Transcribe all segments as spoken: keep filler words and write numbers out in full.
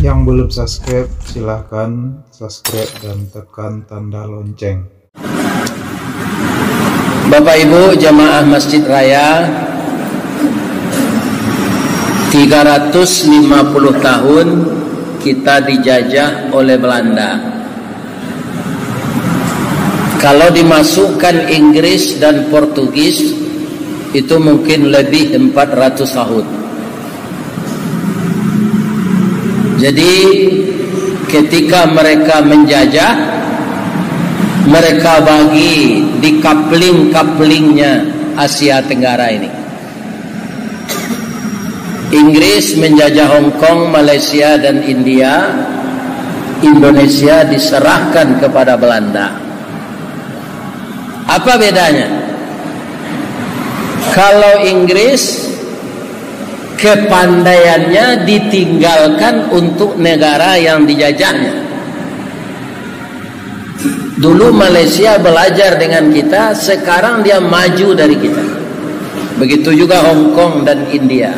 Yang belum subscribe, silahkan subscribe dan tekan tanda lonceng. Bapak Ibu jamaah Masjid Raya, tiga ratus lima puluh tahun kita dijajah oleh Belanda. Kalau dimasukkan Inggris dan Portugis, itu mungkin lebih empat ratus tahun. Jadi, ketika mereka menjajah, mereka bagi di kapling-kaplingnya Asia Tenggara ini. Inggris menjajah Hong Kong, Malaysia, dan India. Indonesia diserahkan kepada Belanda. Apa bedanya? Kalau Inggris, kepandaiannya ditinggalkan untuk negara yang dijajahnya. Dulu Malaysia belajar dengan kita, sekarang dia maju dari kita. Begitu juga Hong Kong dan India.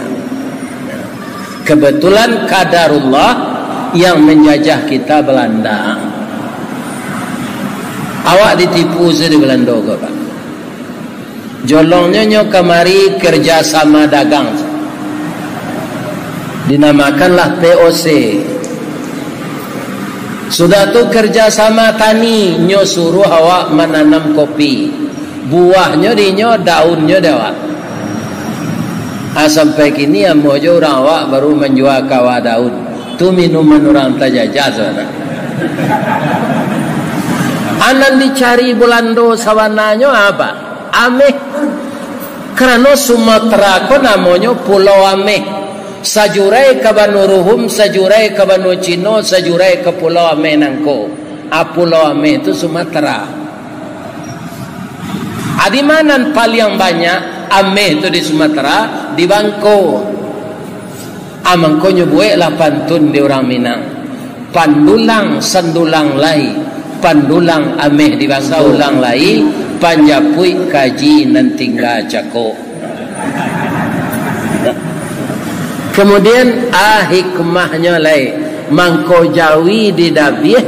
Kebetulan qadarullah yang menjajah kita Belanda. Awak ditipu sajo di Belanda ko, Pak. Jolongnyo nyo kamari kerjasama dagang. Dinamakanlah P O C. Sudah tu kerjasama tani, nyo suruh awak mananam kopi. Buahnyo di inyo, daunnyo di awak. Ah, sampai kini amuah jo urang awak baru manjua kawa daun. Tu minuman urang tajajah sabananyo. A nan dicari Bulando sabananyo apa? Ameh. Karano Sumatera ko namonyo Pulau Ameh. Sajurai ka Banua Ruhum, sajurai ka Banua Cino, sajurai ka Pulau Ameh nangko. A, Pulau Ameh tu Sumatera. A, di ma nan paliang banyak ameh tu di Sumatera? Di Bangko. A, mangkonyo buweklah pantun di urang Minang. Pandulang sandulang lai, pandulang ameh di Bangko. Sandulang lai, panjapuik kaji nan tingga cako. Kemudian, a, hikmahnyo lai, mangko jawi di Dabiah,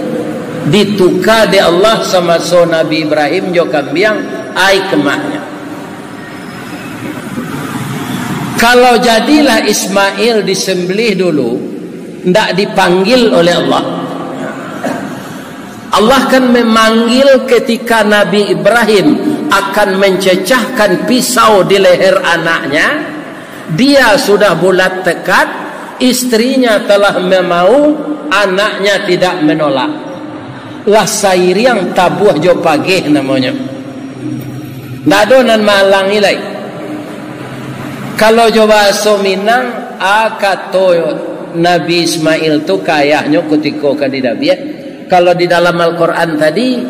dituka dek Allah samaso Nabi Ibrahim jo kambiang, a, hikmahnyo. Kalau jadilah Ismail disembelih dulu, ndak dipanggil oleh Allah, Allah kan memanggil ketika Nabi Ibrahim akan mencecahkan pisau di leher anaknya, dia sudah bulat tekad, istrinya telah memau, anaknya tidak menolak. Lah sairiang tabuah jo pageh namonyo. Ndak ado nan mahalangi lai. Kalau jo bahaso Minang, a, kato Nabi Ismail tu ka ayahnyo kutiko ka di Dabiah, kalau di dalam Al-Quran tadi,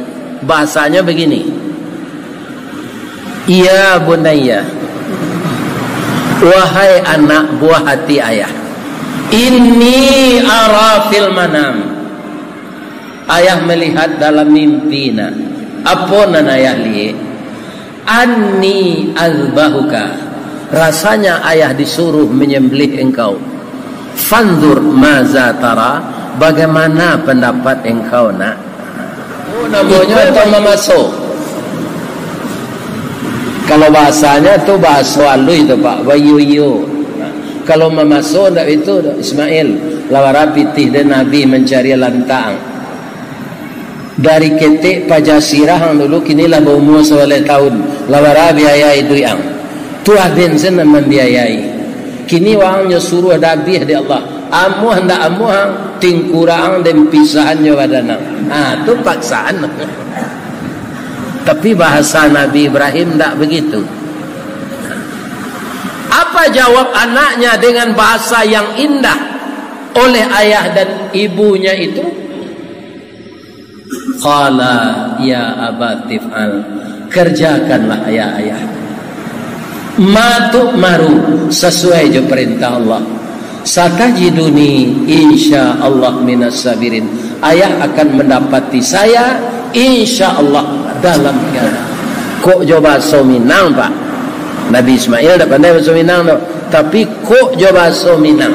bahasanyo begini, "Ya bunayya, wahai anak buah hati ayah, inni ara fil manam, ayah melihat dalam mimpi, nak." Apo nan ayah liek? "Anni azbahuka, rasanya ayah disuruh menyembelih engkau. Fanzur maza tara, bagaimana pendapat engkau, nak?" Oh, namonyo atau mamaso. Kalau bahasanya tu bahaso aluih tu, Pak, bayo-iyo. Kalau mamaso ndak itu, Ismail, lah bara pitih dek Nabi mancari lantang. Dari ketek paja sirah ang dulu, kini lah baumua sabaleh taun, lah bara biaya iduik ang. Tu aden sen nan mambiayai. Kini waang nyo suruah Dabiah dek Allah. Amuah ndak amuah ang, tingkurak ang den pisahan jo badan ang. Ah, tu paksaan. Tapi bahasa Nabi Ibrahim ndak begitu. Apa jawab anaknya dengan bahasa yang indah oleh ayah dan ibunya itu? Qala ya abati fa'al, kerjakanlah ya ayah. Ma tu'maru, sasuai jo parentah Allah. Satajiduni insya Allah minas sabirin. Ayah akan mendapati saya insya Allah dalam keadaan. Kok jo bahaso Minang, Pak? Nabi Ismail dak pandai bahaso Minang tu, tapi kok jo bahaso Minang.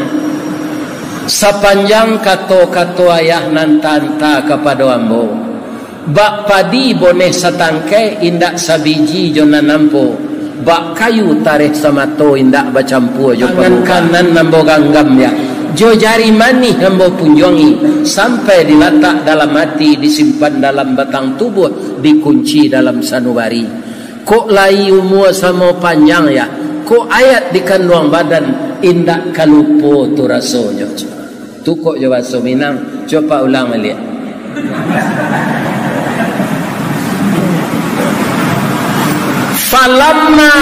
Sapanjang kato-kato ayah nan ta-anta kapado ambo, bak padi boneh satangkai indak sabiji jo nan ampo, bak kayu tareh samato indak bacampua jo pamuka. Tangan kanan ambo ganggam, ya, jo jari manih ambo punjuangi, sampai dilatak dalam ati, disimpan dalam batang tubuah, dikunci dalam sanubari. Kok lai umua samo panjang, ya, kok ayat di kanduang badan, indak ka lupo tu rasonyo. Tu kok jo bahaso Minang, cubo ulang baliak. Falamma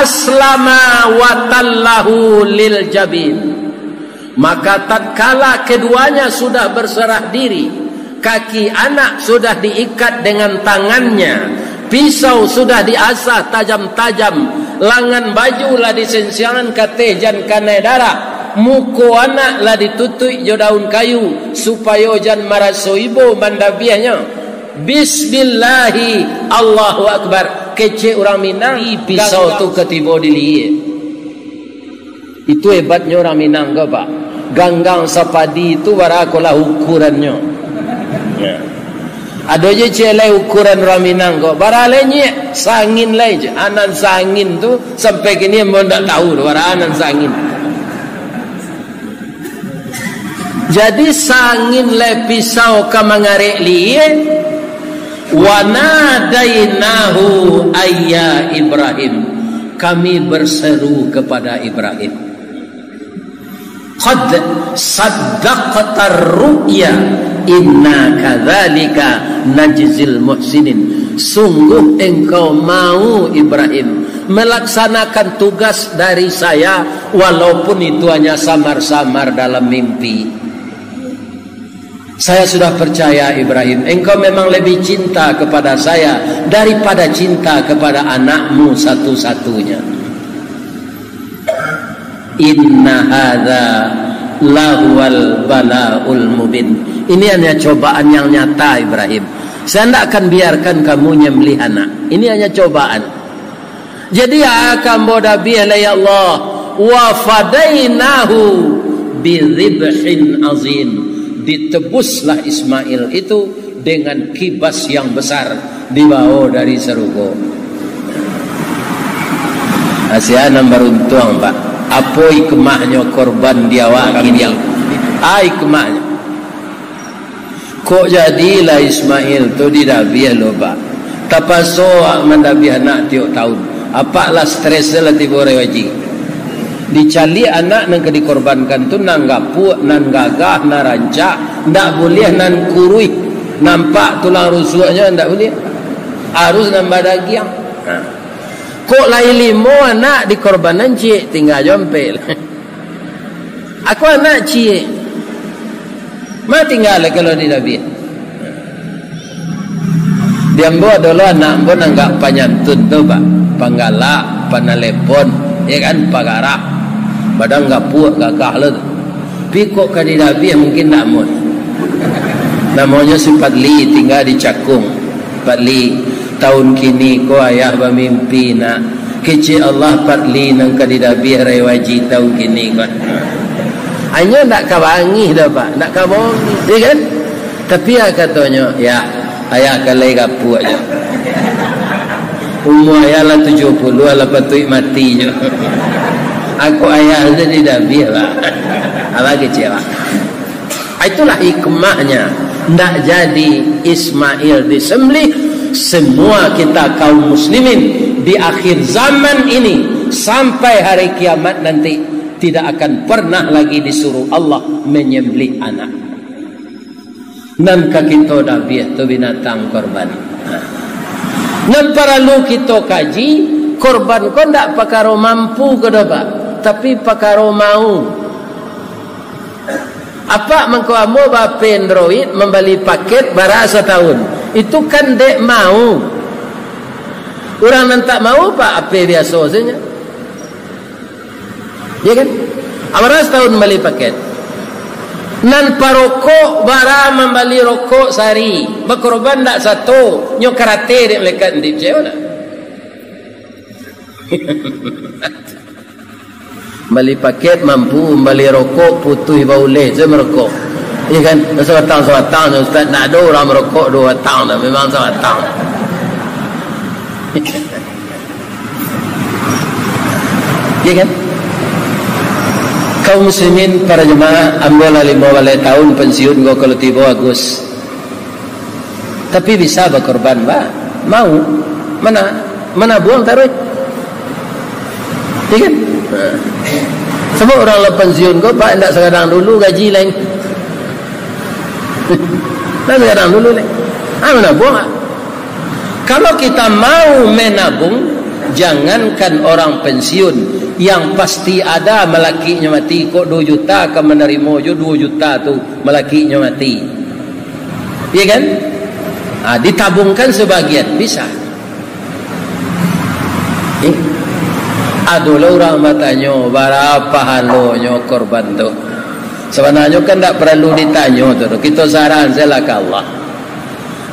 aslama wa tallahu lil jabin. Maka tatkala keduanya sudah berserah diri, kaki anak sudah diikat dengan tangannya, pisau sudah diasah tajam-tajam, langan baju lah disensiangan ka ateh jan kanai darah, muko anak lah ditutuik jo daun kayu, supayo jan maraso ibo mandabiahnyo. Bismillahi, Allahu Akbar, kecek urang Minang, pisau tu ka tibo di lihia. Itu hebatnyo urang Minang ko, Pak. Ganggang sapadi tu bara ko lah ukurannyo. Ya. Ado je ciek lai ukuran urang Minang ko. Bara lai nyiek, sangin lai je. Anan sangin tu sampai kini ambo ndak tahu tu, bara anan sangin. Jadi sangin lai pisau ka mangarek lihia, wa nadainahu ayya Ibrahim. Kami berseru kepada Ibrahim. Qad saddaqtar ru'ya, inna kadzalika najzil muhsinin. Sungguh engkau mau, Ibrahim, melaksanakan tugas dari saya, walaupun itu hanya samar-samar dalam mimpi. Saya sudah percaya, Ibrahim, engkau memang lebih cinta kepada saya daripada cinta kepada anakmu satu-satunya. Inna hadza lahuwal balaul mubin. Ini hanya cobaan yang nyata, Ibrahim. Saya ndak akan biarkan kamu nyembelih anak. Ini hanya cobaan. Jadi, akan ambo dabiah lah, ya Allah. Wa fadainahu bidzibhin azim. Ditebuslah Ismail itu dengan kibas yang besar, dibawa dari sarugo. Asia nan baruntuang, Pak. Apo hikmahnyo korban di awak kini? Ah, hikmahnyo. Kok jadilah Ismail tu didabiah lo, Pak? Tapaso awak mandabiah anak tiok taun. Apak lah stres lah tibo rai haji. Dicaliak anak nan ka dikorbankan tu nan gapuak, nan gagah, nan rancak, ndak buliah nan kuruih, nampak tulang rusuaknyo, ndak buliah. Harus nan badagiang. Ha. Kok lai limo anak dikorbanan ciek, tingga jo ampek. Aku anak ciek. Ma tingga lai kalau didabiah. Di ambo ado lo anak ambo nan agak panyantun tu, Pak. Panggalak, panalepon, ya kan, pagarah. Badan gapuak, gagah lo tu. Tapi kok ka didabiah mungkin ndak amuah. Namonyo si Padli, tingga di Cakung. Padli, taun kini ko ayah bamimpi, nak. Kecek Allah, Padli nan ka didabiah rai haji taun kini ko. Hanyo ndak ka bangih doh, Pak, ndak ka bangih, ya kan? Tapi ya katonyo, ya, ayah ka lai gapuak jo. Umua ayah lah tujuah puluah, lah patuik mati jo. Aku ayah tu didabiah, Pak. Alah kecek, Pak. Itulah hikmahnya, ndak jadi Ismail disembelih. Semua kita kaum muslimin di akhir zaman ini sampai hari kiamat nanti tidak akan pernah lagi disuruh Allah menyembelih anak. Nan ka kito dabiah tu binatang korban. Nan paralu kito kaji, korban ko ndak pakaro mampu ko doh, Pak, tapi pakaro mau. Apak mangko ambo ba-, HP Android, mambali paket bara satahun. Itu kan dek mau. Urang nan tak mau, Pak, HP biaso sajo. Ya kan? Bara satahun mambali paket. Nan parokok bara mambali rokok sahari. Bakorban ndak sato, nyo karate dek malaikat, ndak picayo ndak? Bali paket mampu, bali rokok putuih bauleh, saya merokok. Iya kan? Sabatang-sabatang, Ustaz, ndak ada orang merokok dua batang dah, memang sabatang. Iya kan? Kaum muslimin, para jemaah, ambo lah lima baleh tahun pensiun ko, kalau tibo Agus. Tapi bisa bakorban, Pak. Mau. Mana? Manabuang taruih. Iya kan? Sebab urang lah pensiun ko, Pak, ndak sagadang dulu gaji lain. Ndak sagadang dulu lain. Ah, manabuang, Pak. Kalau kita mau menabung, jangankan orang pensiun, yang pasti ada malakiknyo mati, kok dua juta ka manarimo jo dua juta tu malakiknyo mati. Iya kan? Ah, ditabungkan sebagian, bisa. Eh, adolah urang batanyo, bara pahalonyo korban tu? Sabananyo kan ndak paralu ditanyo tu, kito sarahan sajolah ka Allah.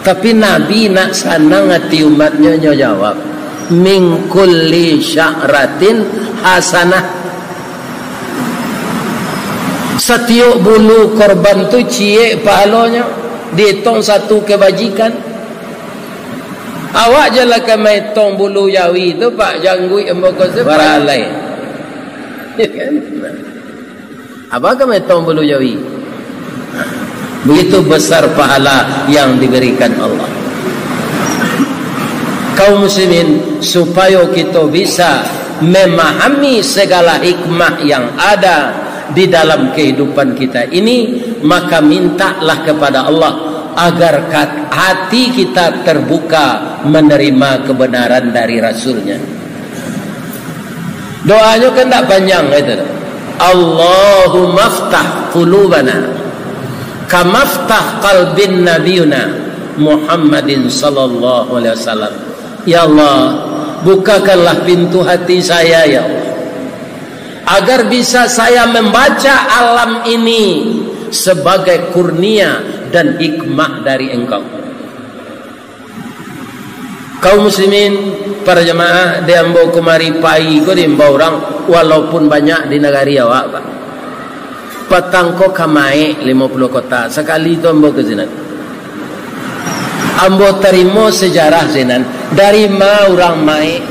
Tapi Nabi nak sanang ati umatnyo, nyo jawab, "Min kulli sya'ratin hasanah." Satiok bulu korban tu ciek pahalonyo, dietong satu kebajikan. Awak jan lah ka maetong bulu jawi tu, Pak, jangguik ambo ko se, Pak. Baralai. Ya kan? Apa ka maetong bulu jawi? Begitu besar pahala yang diberikan Allah. Kaum muslimin, supayo kito bisa memahami segala hikmah yang ada di dalam kehidupan kita ini, maka mintalah kepada Allah agar kat-, hati kita terbuka menerima kebenaran dari Rasul-Nya. Doanyo kan ndak panjang, kata, "Allahummaftah qulubana kamaftah qalbin nabiyuna Muhammadin sallallahu alaihi wasallam." Ya Allah, bukakanlah pintu hati saya, ya Allah, agar bisa saya membaca alam ini sebagai kurnia dan hikmah dari Engkau. Kaum muslimin, para jamaah, di ambo kamari pai ko diimbau urang, walaupun banyak di nagari awak, Pak. Patang ko ka maek limo puluah kotak, sakali tu ambo ka sinan. Ambo tarimo sejarah sinan, dari ma urang maek.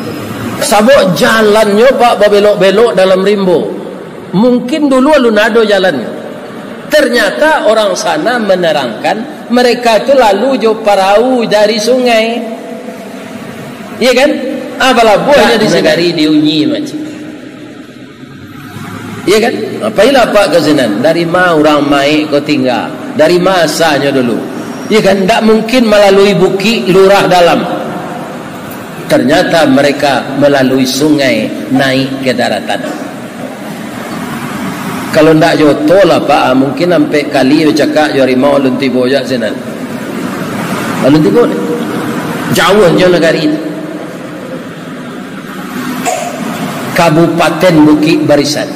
Sabab jalannyo, Pak, babelok-belok dalam rimbo. Mungkin dulu alun ado jalannyo. Ternyata orang sana menerangkan, mereka tu lalu jo parau dari sungai. Iya kan? Ah, balabuahnyo di nagari diunyi macam. Iya kan? Ah, pailah Pak ka sinan. Dari ma urang maek ko tingga? Dari ma asanyo dulu? Iya kan? Ndak mungkin malalui bukik lurah dalam. Ternyata mereka melalui sungai naik ke daratan. Kalau ndak jo oto lah, Pak, ah, mungkin ampek kali bacakak jo harimau alun tibo jak sinan. Alun tibo ni. Jauahnyo nagari tu. Kabupaten Bukik Barisan.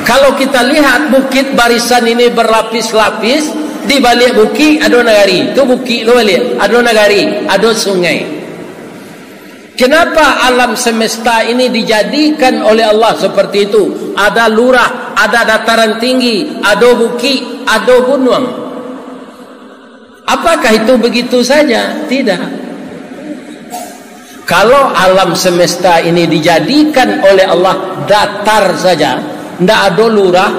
Kalau kita lihat Bukit Barisan ini berlapis-lapis, di baliak bukik ado nagari. Tu bukik tu baliak, ado nagari, ado sungai. Kenapa alam semesta ini dijadikan oleh Allah seperti itu? Ada lurah, ada dataran tinggi, ado bukik, ado gunuang. Apakah itu begitu saja? Tidak. Kalau alam semesta ini dijadikan oleh Allah datar saja, ndak ado lurah,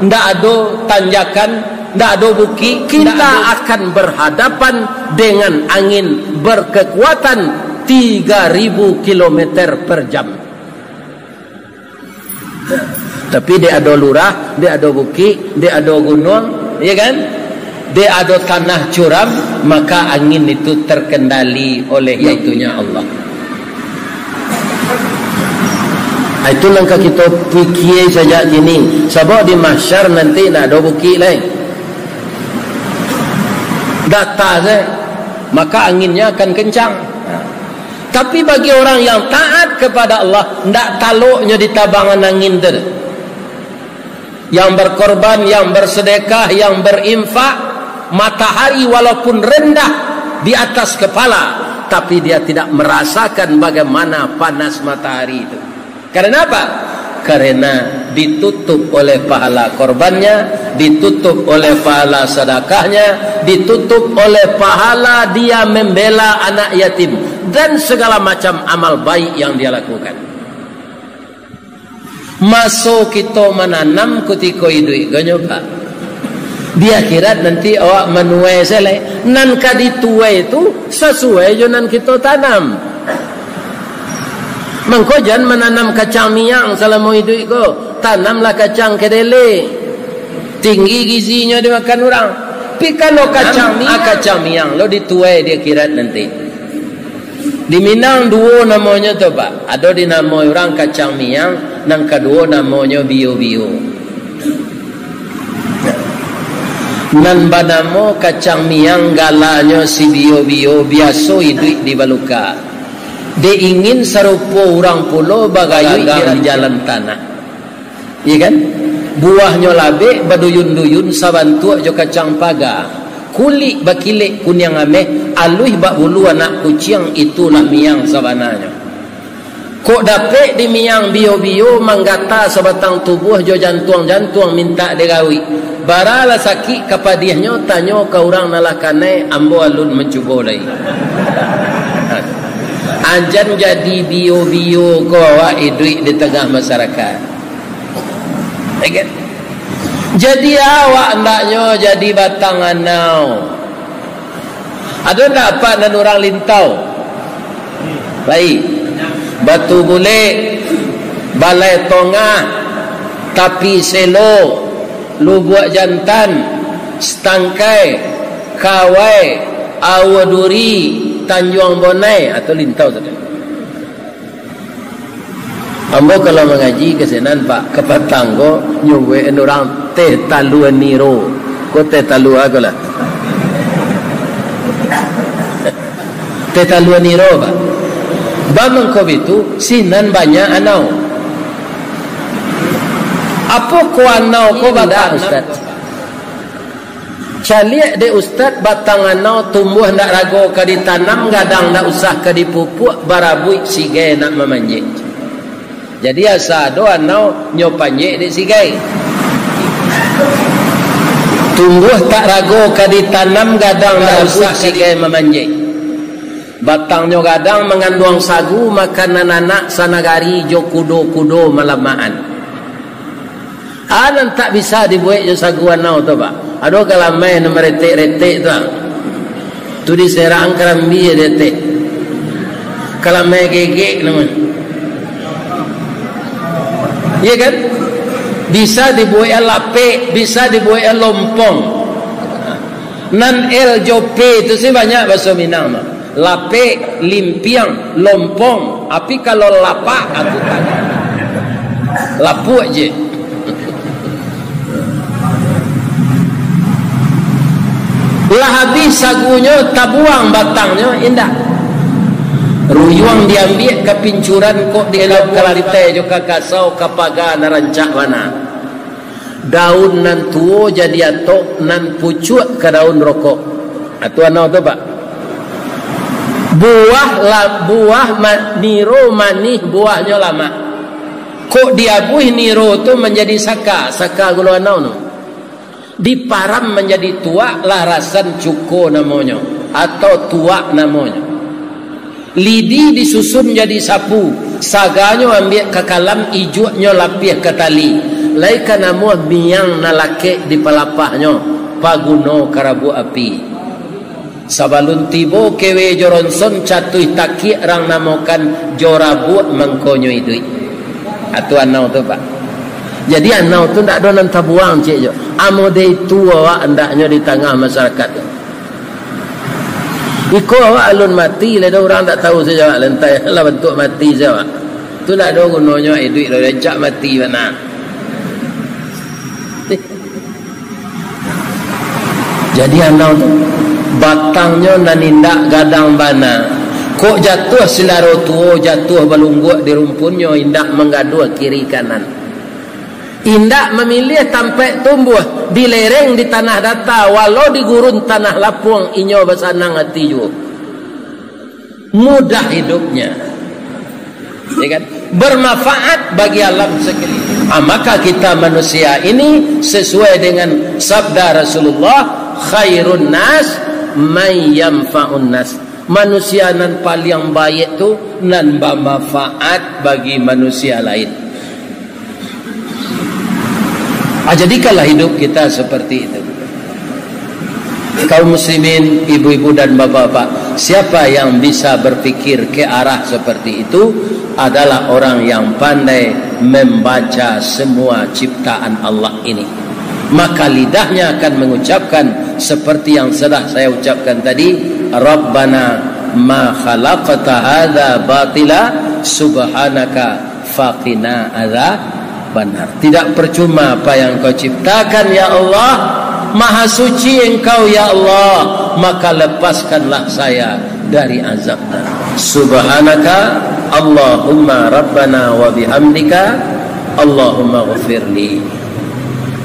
ndak ado tanjakan, ndak ado bukik, kita akan berhadapan dengan angin berkekuatan tiga ribu kilometer per jam. Tapi dek ado lurah, dek ado bukik, dek ado gunuang, ya kan? Dek ado tanah curam, maka angin itu terkendali oleh itunya Allah. Ah, itu nan ka kito pikia sajak kini. Sabab di mahsyar nanti ndak ado bukik lai. Data saja, maka anginnya akan kencang. Tapi bagi orang yang taat kepada Allah, ndak taloknyo di tabangan angin tu. Yang berkorban, yang bersedekah, yang berinfak, matahari walaupun rendah di atas kepala, tapi dia tidak merasakan bagaimana panas matahari itu. Karena apa? Karena ditutup oleh pahala korbannya, ditutup oleh pahala sadakahnya, ditutup oleh pahala dia membela anak yatim, dan segala macam amal baik yang dia lakukan. Maso kito mananam kutiko iduik ko nyo, Pak. Di akhirat nanti awak manuai se lai. Nan ka dituai tu sasuai jo nan kito tanam. Mangko jan mananam kacang miang salamo iduik ko. Tanamlah kacang kedele. Tinggi gizinyo dimakan urang. Pi kalau kacang miang, kacang miang lo dituai di akhirat nanti. Di Minang duo namonyo tu, Pak. Ado dinamoi urang kacang miang, nan kaduo namonyo bio-bio. Nan banamo kacang miang galanyo si bio-bio biaso iduik di baluka. Dek ingin sarupo urang pulo bagayuik di jalan tanah. Iya kan? Buahnyo labek baduyun-duyun sabantuak jo kacang paga. Kulik bakilek kuniang ameh, aluih bak bulu anak kuciang, itulah miang sabananyo. Kok dapek di miang bio-bio manggata sabatang tubuah jo jantuang-jantuang mintak digawik. Baralah sakik ka padiahnyo, tanyo ka urang nan lah kanai, ambo alun mancubo lai. Anjan jadi bio-bio ko awak iduik di tangah masarakaik. Ya kan? Jadi awak andaknyo jadi batang anau. Ado ndak apak nan urang Lintau? Baik. Batu Bulek, Balai Tongah, Tapi Selo, Lubuak Jantan, Setangkai, Kawai, Aua Duri, Tanjuang Bonai, atau Lintau tadi. Ambo kalau mangaji ka sinan, Pak, ka patang ko, nyubuik urang teh talua niro. Ko teh talua ko lah. Teh talua niro, Pak. Ba mangko bitu, sinan banyak anau. Apo ko anau ko, Ustaz? Caliak dek Ustaz, batang anau tumbuah ndak rago ka ditanam, gadang ndak usah ka dipupuak, barabuik sigai nak mamanjek. Jadi asa ado anau nyo panjek dek sigai. Tumbuah tak rago ka ditanam, gadang ndak usah sigai mamanjek. Batangnyo gadang manganduang sagu, makanan anak sanagari jo kudo-kudo malamakan. A nan tak bisa dibuek jo sagu anau tu, Pak. Ado kalamai nan maretek-retek tu, ah. Tu diserang karambia di ateh. Kalamai gegek namonyo. Iya kan? Bisa dibuek lapek, bisa dibuek lompong. Nan L jo P tu sih banyak baso Minang mah. Lapek, limpiang, lompong. Tapi kalau lapak, aku tanya. Lapuak je. Lah habih sagunyo, tabuang batangnyo, indak. Ruyuang diambiak ka pincuran, kok dielok ka lantai jo ka kasau, ka paga nan rancak bana. Daun nan tuo jadi atok, nan pucuak ka daun rokok. Atu anau tu, Pak. Buah la-, buah ma-, niro manih, buahnyo lamak. Kok diabuih niro tu manjadi saka, saka gulo anau tu. Diparam manjadi tuak, lah rasan cuko namonyo, atau tuak namonyo. Lidi disusun jadi sapu, saganyo ambiak ka kalam, ijuaknyo lapiah ka tali, lai ka namuah miang nan lakek di palapahnyo, paguno karabuak api. Sabalun tibo kewe jo ronson, catuih takiak rang namokan, jo rabuak mangkonyo iduik. Atu anau tu, Pak. Jadi anau tu ndak ado nan tabuang, cek jo. Amo dek itu awak andaknyo di tangah masyarakat tu. Iko awak alun mati, lah ado urang tak tahu sajo awak lantai, lah bantuak mati sajo awak. Tu ndak ado gunonyo iduik, lah rancak mati bana. Jadi anau tu, batangnyo nan indak gadang bana. Kok jatuah silaro tuo, jatuah balungguak di rumpunnyo, indak manggaduah kiri kanan. Indak mamiliah tampaik tumbuah, di lereng, di tanah data, walau di gurun tanah lapuang, inyo basanang ati juo. Mudah hidupnya. Ya kan? Bermanfaat bagi alam sekeliling. Ah, maka kita manusia ini sesuai dengan sabda Rasulullah, "Khairun nas man yanfa'un nas." Manusia nan paliang baiak tu nan bamanfaat bagi manusia lain. Ah, jadikanlah hidup kita seperti itu. Kaum muslimin, ibu-ibu dan bapak-bapak, siapa yang bisa berpikir ke arah seperti itu adalah orang yang pandai membaca semua ciptaan Allah ini. Maka lidahnya akan mengucapkan seperti yang sudah saya ucapkan tadi, "Rabbana ma khalaqta hadza batila, subhanaka faqina adzabannar." Tidak percuma apa yang Kau ciptakan, ya Allah. Maha suci Engkau, ya Allah. Maka lepaskanlah saya dari azab. Subhanaka Allahumma Rabbana wa bihamdika, Allahumma ghafirli.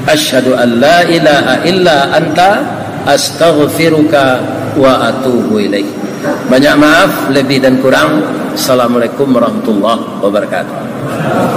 Asyhadu an la ilaha illa anta, astaghfiruka wa atubu ilaik. Banyak maaf, lebih dan kurang. Assalamualaikum warahmatullahi wabarakatuh.